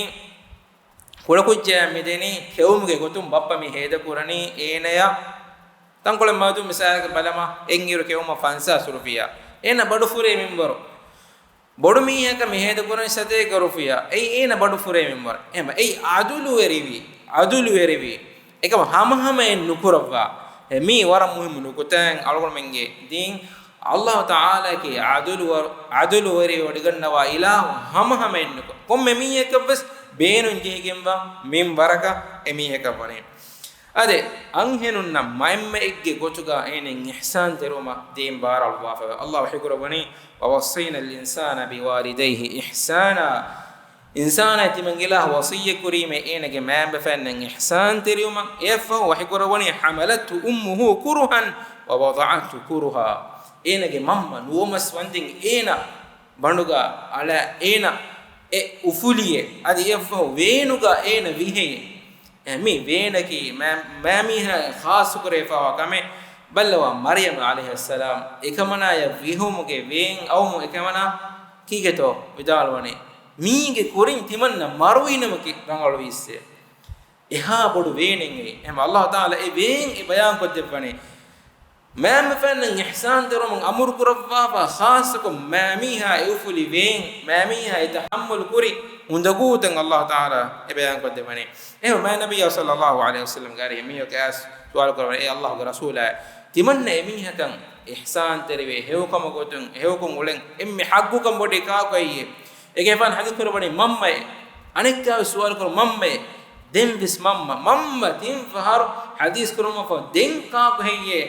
ކުޑަކުއްޖަޔަށް މިދެނީ ކެއުމުގެ ގޮތުން ބައްޕަ މި ހޭދަކުރަނީ އޭނަޔަށް ތަންކޮޅެއް މަދު. މިސާލަކަށް ބަލަމާ، އެއްއިރު ކެއުމަށް ފަންސާސް ރުފިޔާ. އޭނަ ބަޑު ފުރޭ މިންވަރު. ބޮޑު މީހަކަށް މި ހޭދަކުރަނީ ސަތޭކަ ރުފިޔާ. އެއީ އޭނަ ބަޑު ފުރޭ މިންވަރު. އެހެން އެއީ ޢަދުލުވެރިވީ، ޢަދުލުވެރިވީ. އެކަމަ ހަމަހަމައެއް ނުކުރައްވާ. އެ މީ ވަރަށް މުހިއްމު ނުކުތާއެއް އަޅުގަނޑުމެންގެ ދީން. ﷲ ތަޢާލާގެ ޢަދުލުވަރު، ޢަދުލުވެރިވެވޮޑިގަންނަވާ އިލާހު ހަމަހަމައެއް ނުކު، ކޮންމެ މީހަކަށްވެސް ބޭނުން ޖެހިގެންވާ މިންވަރަކަށް އެމީހަކަށް ވަނީ. އާދެ، އަންހެނުންނަށް މައެންމެއެއްގެ ގޮތުގަ އޭނައަށް އިޙްސާން ތެރުވުމަށް ދީން ބާރައަޅުއްވާފައިވޭ. ﷲ ވަޙީކުރައްވަނީ، "وَوَصَّيْنَا الْإِنسَانَ بِوَالِدَيْهِ إِحْسَانًا." އިންސާނާ ތިމަން އިލާހު ވަޞިއްޔަތް ކުރީމޭ އޭނަގެ މައިންބަފައިންނަށް އިޙްސާން ތެރިވުމަށް. އެއަށްފަހު ވަޙީކުރައްވަނީ، "حَمَلَتْهُ أُمُّهُ كُرْهًا وَوَضَعَتْهُ كُرْهًا." އޭނަގެ މަންމަ ނުވަމަސް ވަންދެން އޭނަ ބަނޑުގަ އަޅާ އޭނަ އެ އުފުލިއޭ، އަދި އެއަށްފަހު ވޭނުގަ އޭނަ ވިހެއޭ. އެ، މި ވޭނަކީ މާ-، މާމީހާ ޚާއްޞަކުރެވިފައިވާ ކަމެއް. ބައްލަވާ، މަރްޔަމް ޢަލައިހައްސަލާމް އެކަމަނާޔަށް ވިހެއުމުގެ ވޭން އައުމު އެކަމަނާ ކީކޭތޯ ވިދާޅުވަނީ، މީގެ ކުރިން ތިމަންނަ މަރުވީނަމަކީ ރަނގަޅުވީއްސޭ. އެހާ ބޮޑު ވޭނެއް އެއީ. އެހެން ﷲ ތަޢާލާ އެ ވޭން އެ ބަޔާންކޮށްދެއްވަނީ. މާމަފައިންނަށް އިޙްސާން ތެރުވުމަށް އަމުރު ކުރައްވާފަ، ޚާއްޞަކޮށް މާމީހާ އެ އުފުލި ވޭން، މާމީހާ އެ ތަޙައްމަލު ކުރި އުނދަގޫތައް ﷲ ތަޢާލާ އެ ބަޔާންކޮށްދެއްވަނީ. އެހެން މާތް ނަބިއްޔާ ޞައްލައްލާހު ޢަލައިހި ވަސައްލަމްގެ އަރިހަށް މީހަކު އައިސް ސުވާލު ކުރައްވަނީ، އޭ ﷲ ގެ ރަސޫލާ، ތިމަންނަ އެމީހަކަށް އިޙްސާން ތެރިވޭ ހެޔޮކަމުގެ ގޮތުން އެ ހެޔޮކަން އުޅެން އެންމެ ޙައްޤުކަން ބޮޑީ ކާކު ހެއްޔޭ؟ އޭގެފާނު ޙަދީޘް ކުރައްވަނީ މަންމައޭ. އަނެއްކާވެސް ސުވާލު ކުރުން މަންމައޭ. ދެންވެސް މަންމަ، މަންމަ ތިން ފަހަރު ޙަދީޘް ކުރުމަށްފަހު ދެން ކާކު ހެއްޔޭ؟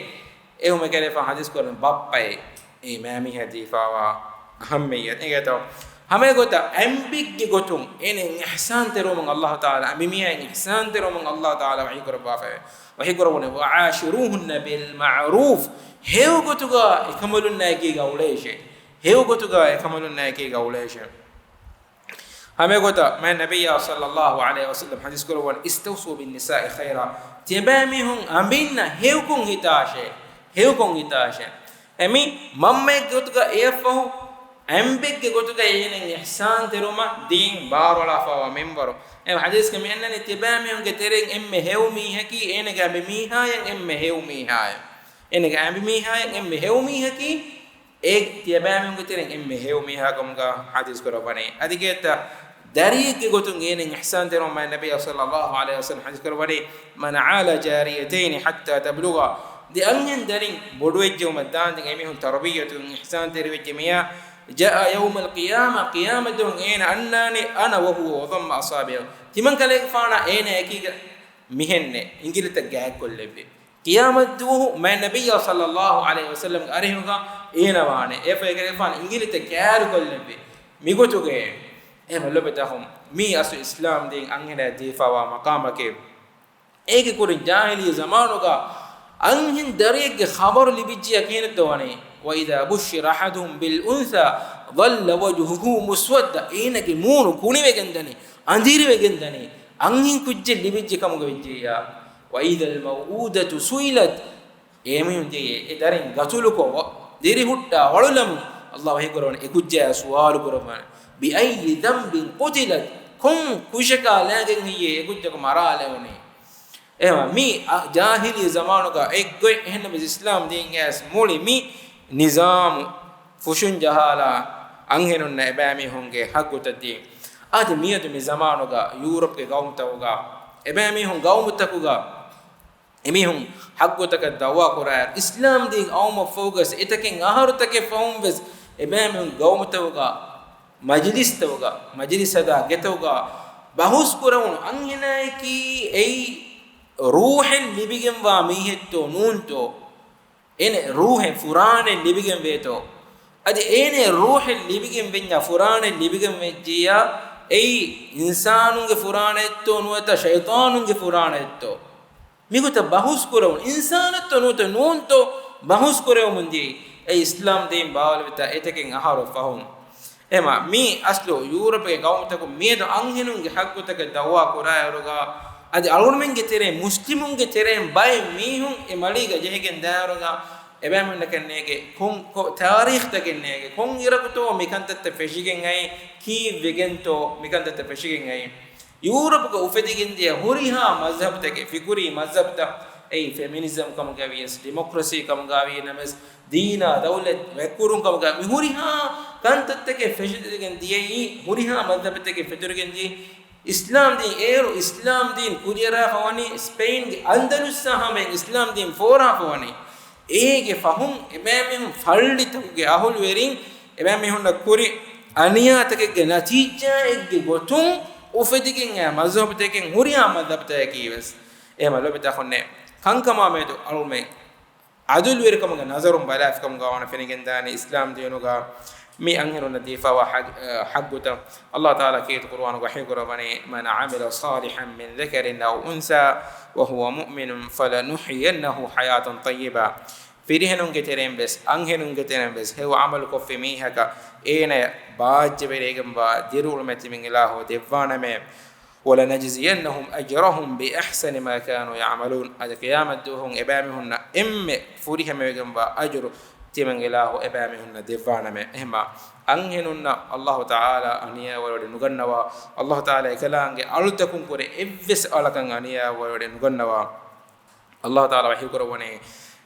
އެހެން އެކަލޭގެފާނު ޙަދީޘް ކުރަނީ ބައްޕައޭ. އެއީ މާމީހާ ދީފައިވާ އަހައްމިއްޔަތު. އެނގޭތޯ؟ ހަމައެގޮތަށް އަނބިއްގެ ގޮތުން އޭނައަށް އިޙްސާން ތެރުވުމަށް ﷲ ތަޢާލާ، އަނބިމީހާއަށް އިޙްސާން ތެރުވުމަށް ﷲ ތަޢާލާ ވަޙީ ކުރައްވާފައިވޭ. ވަޙީ ކުރައްވަނީ، "وَعَاشِرُوهُنَّ بِالْمَعْرُوفِ." ހެޔޮ ގޮތުގަ އެކަނބަލުންނާ އެކީގަ އުޅޭށޭ. ހެޔޮ ގޮތުގަ އެކަނބަލުންނާ އެކީގަ އުޅޭށޭ. ހަމައެގޮތަށް މާތް ނަބިއްޔާ ޞައްލައްލާހު ޢަލައިހި ވަސައްލަމް ޙަދީޘް ކުރައްވަނީ، "اسْتَوْصُوا بِالنِّسَاءِ خَيْرًا." ތިޔަބައިމީހުން އަނބިންނަށް ހެޔޮކޮށް ހިތާށޭ، ހެޔޮކޮށް ހިތާށޭ. އެ މި މަންމައެއްގެ ގޮތުގަ އެއަށްފަހު އަނބެއްގެ ގޮތުގައި އޭނައަށް އިޙްސާން ތެރުމަށް ދީން ބާރުއަޅާފައިވާ މިންވަރު. އެ ޙަދީޘްގަ މި އަންނަނީ ތިޔަބައިމީހުންގެ ތެރެއިން އެންމެ ހެޔޮ މީހަކީ އޭނަގެ އަނބިމީހާޔަށް އެންމެ ހެޔޮ މީހާޔަށް. އޭނަގެ އަނބިމީހާޔަށް އެންމެ ހެޔޮ މީހަކީ އޭ ތިޔަބައިމީހުންގެ ތެރެއިން އެންމެ ހެޔޮ މީހާ ކަމުގަ ޙަދީޘް ކުރައްވަނީ. އަދި ގޭތަ ދަރިއެއްގެ ގޮތުން އޭނައަށް އިޙްސާން ތެރުމަށް ނަބިއްޔާ ޞައްލައްލާހު ޢަލައިހި ވަސައްލަމަ ޙަދީޘް ކުރައްވަނީ، "من عال جاريتين حتى تبلغا." ދެ އަންހެން ދަރިން ބޮޑުވެއްޖެއުމަށް ދާންދެން އެމީހުން ތަރުބިއްޔަތުން އިޙްސާން ތެރިވެއްޖެ މިޔާ، "جاء يوم القيامة." ޤިޔާމަތްދުވަހު އޭނަ އަންނާނެ، "أنا وهو وضم أصابعه." ތިމަން ކަލޭގެފާނާ އޭނާ އެކީގަ މިހެންނެ އިނގިލިތައް ގާތްކޮށްލެއްވި. ޤިޔާމަތްދުވަހު މާތް ނަބިއްޔާ ޞައްލައްލާހު ޢަލައިހި ވަސައްލަމްގެ އަރިހުގަ އޭނަ ވާނެ. އެފައި ކަލޭގެފާނު އިނގިލިތައް ކާރުކޮށްލެއްވި. މިގޮތުގައޭ. އެހެން ލޮބުވެތި އަޚުން، މީ އަސްލު އިސްލާމް ދީން އަންހެނާ ދީފައިވާ މަޤާމަކީ. އޭގެ ކުރިން ޖާހިލީ ޒަމާނުގަ އަންހެން ދަރިއެއްގެ ޚަބަރު ލިބިއްޖިޔާ ކިހިނެއްތޯ ވަނީ؟ "وإذا بشر أحدهم بالأنثى ظل وجهه مسودا." އޭނަގެ މޫނު ކުނިވެގެން ދަނީ، އަނދިރިވެގެން ދަނީ، އަންހެން ކުއްޖެއް ލިބިއްޖެ ކަމުގަ ވެއްޖިއްޔާ. "وإذا الموءودة سئلت." އެމީހުން ދިޔައީ އެ ދަރިން ގަތުލުކޮށް، ދިރިހުއްޓާ ވަޅުލަމުން، ﷲ ވަޙީ ކުރައްވަނީ އެ ކުއްޖާ ސުވާލު ކުރައްވާނެ. "بأي ذنب قتلت؟" ކޮން ކުށަކާ ލާގެން ހެއްޔޭ އެ ކުއްޖަކު މަރާލެވުނީ؟ އެހެންވީމަ މި އަ، ޖާހިލީ ޒަމާނުގަ އެއްގޮތް، އެހެންނަމަވެސް އިސްލާމް ދީންގައި މުޅި މި ނިޒާމު ފުށުން ޖަހާލާ، އަންހެނުންނަށް އެބައިމީހުންގެ ހައްގުތައް ދީ. އަދި މިއަދު މި ޒަމާނުގަ ޔޫރަޕްގެ ގައުމުތަކުގަ އެބައިމީހުން ގައުމުތަކުގަ އެމީހުން ހައްގުތަކަށް ދައުވާ ކުރާއިރު، އިސްލާމް ދީން އައުމަށްފަހުގަސް އެތަކެއް އަހަރުތަކެއް ފަހުން ވެސް އެބައިމީހުން ގައުމުތަކުގަ، މަޖިލިސްތަކުގަ، މަޖިލިސް ހަދާ ގެތަކުގަ ބަހުސް ކުރެވުނު އަންހެނާޔަކީ އެއީ ރޫޙެއް ލިބިގެންވާ މީހެއްތޯ ނޫންތޯ؟ އޭނަ ރޫޙެއް ފުރާނައެއް ލިބިގެން ވޭތޯ؟ އަދި އޭނަ ރޫޙެއް ލިބިގެން ވެންޏާ ފުރާނައެއް ލިބިގެން ވެއްޖިއްޔާ، އެއީ އިންސާނުންގެ ފުރާނައެއްތޯ ނުވަތަ ޝައިޠާނުންގެ ފުރާނައެއްތޯ؟ މިގޮތަށް ބަހުސް ކުރެވުނު އިންސާނެއްތޯ ނުވަތަ ނޫންތޯ ބަހުސް ކުރެވެމުން ދިޔައީ. އެ އިސްލާމް ދީން ބާވައިލެވިތާ އެތަކެއް އަހަރު ފަހުން. އެހެންވީމަ މި އަސްލު ޔޫރަޕްގެ ގައުމުތަކުން މިއަދު އަންހެނުންގެ ހައްގުތަކަށް ދައުވާ ކުރާއިރުގަ، އަދި އަޅުގަނޑުމެންގެ ތެރެއިން، މުސްލިމުންގެ ތެރެއިން ބައެއް މީހުން އެ މަޅީގަ ޖެހިގެން ދާއިރުގަ، އެބައިމީހުންނަކަށް ނޭގެ ކޮން، ކޮ، ތާރީޚްތަކެއް ނޭގެ، ކޮން އިރަކުތޯ މިކަންތައްތައް ފެށިގެން އައީ، ކީއްވެގެންތޯ މިކަންތައްތައް ފެށިގެން އައީ. ޔޫރަޕުގަ އުފެދިގެންދިޔަ ހުރިހާ މަޒްހަބުތަކެއް، ފިކުރީ މަޒްހަބުތައް، އެއީ ފެމިނިޒަމް ކަމުގައި ވިޔަސް، ޑިމޮކްރަސީ ކަމުގައި ވީނަމަވެސް، ދީނާ ދައުލަތް ވެއްކުރުން ކަމުގައި މި ހުރިހާ ކަންތައްތަކެއް ފެށިގެން ދިޔައީ، ހުރިހާ މަޒްހަބުތަކެއް ފެތުރިގެން ދިޔައީ، އިސްލާމް ދީން އޭރު، އިސްލާމް ދީން ކުރިއަރާފަ ވަނީ ސްޕެއިންގެ އަންދަލުސްއާ ހަމައިން އިސްލާމް ދީން ފޯރާފަ ވަނީ. އޭގެ ފަހުން އެބައިމީހުން ފައްޅިތަކުގެ އަހުލުވެރިން އެބައިމީހުންނަށް ކުރި އަނިޔާތަކެއްގެ ނަތީޖާއެއްގެ ގޮތުން އުފެދިގެން އައި މަޒްހަބުތަކެއް ހުރިހާ މަޒްހަބުތަކަކީ ވެސް. އެހެންވީމަ ލޮބުވެތި އަޚުންނޭ، ކަންކަމާ މެދު އަޅުމެން ޢަދުލުވެރިކަމުގެ ނަޒަރުން ބަލާފިކަމުގަ ވަނަ ފެނިގެންދާނީ އިސްލާމް ދީނުގަ މި އަންހެނުންނަށް ދީފައިވާ ޙައް-، ޙައްގުތައް. ﷲ ތަޢާލާ ކީރިތި ޤުރުއާނުގަ ވަޙީ ކުރައްވަނީ، "من عمل صالحا من ذكر أو أنثى وهو مؤمن فلنحيينه حياة طيبة." ފިރިހެނުންގެ ތެރެއިން ވެސް، އަންހެނުންގެ ތެރެއިން ވެސް ހެޔޮ ޢަމަލު ކޮށްފި މީހަކަށް އޭނަޔަށް ބާއްޖަވެރިވެގެންވާ ދިރިއުޅުމެއް ތިމަން އިލާހު ދެއްވާނަމޭ. "ولنجزينهم أجرهم بأحسن ما كانوا يعملون." އަދި ޤިޔާމަތްދުވަހު އެބައިމީހުންނަށް އެންމެ ފުރިހަމަވެގެންވާ އަޖުރު ތިމަން އިލާހު އެބައިމީހުންނަށް ދެއްވާނަމޭ. އެހެންވީމަ އަންހެނުންނަށް ﷲ ތަޢާލާ އަނިޔާވެރިވެވަޑައި ނުގަންނަވާ، ﷲ ތަޢާލާ އެކަލާނގެ އަޅުތަކުން ކުރެ އެއްވެސް އަޅަކަށް އަނިޔާވެރިވެވަޑައި ނުގަންނަވާ. ﷲ ތަޢާލާ ވަޙީ ކުރައްވަނީ،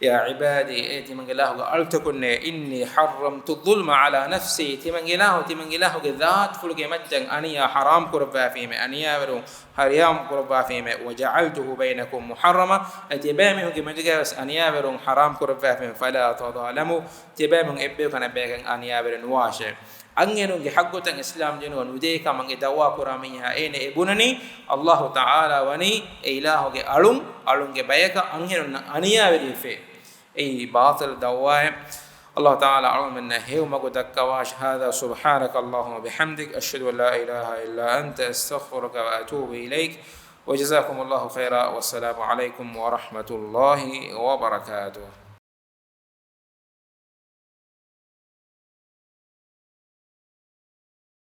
"يا عبادي، އޭ ތިމަން އިލާހުގެ އަޅުތަކުންނޭ، إني حرمت الظلم على نفسي." ތިމަން އިލާހު، ތިމަން އިލާހުގެ ޒާތުފުޅުގެ މައްޗަށް އަނިޔާ ޙަރާމް ކުރައްވާފީމޭ، އަނިޔާވެރިވުން ޙަރާމް ކުރައްވާފީމޭ. "وجعلته بينكم محرما." އަދި ތިޔަބައިމީހުންގެ މެދުގައި ވެސް އަނިޔާވެރިވުން ޙަރާމް ކުރައްވާފީމޭ. "فلا تظالموا." ތިޔަބައިމީހުން އެއްބަޔަކު އަނެއްބަޔަކަށް އަނިޔާވެރި ނުވާށޭ. އަންހެނުންގެ ޙައްގުތައް އިސްލާމް ދީނުގަ ނުދޭ ކަމަށް އެ ދައުވާ ކުރާ މީހާ އޭނަ އެ ބުނަނީ، ﷲ ތަޢާލާ ވަނީ އެ އިލާހުގެ އަޅުން، އަޅުންގެ ބަޔަކަށް އަންހެނުންނަށް އަނިޔާވެރިވެފޭ. އެއީ ބާޠިލު ދައުވާއެއް. ﷲ ތަޢާލާ އަޅުމެންނަށް ހެޔޮ މަގު ދައްކަވާށި. هذا سبحانك اللهم وبحمدك، أشهد أن لا إله إلا أنت، أستغفرك وأتوب إليك. وجزاكم الله خيرا، والسلام عليكم ورحمة الله وبركاته.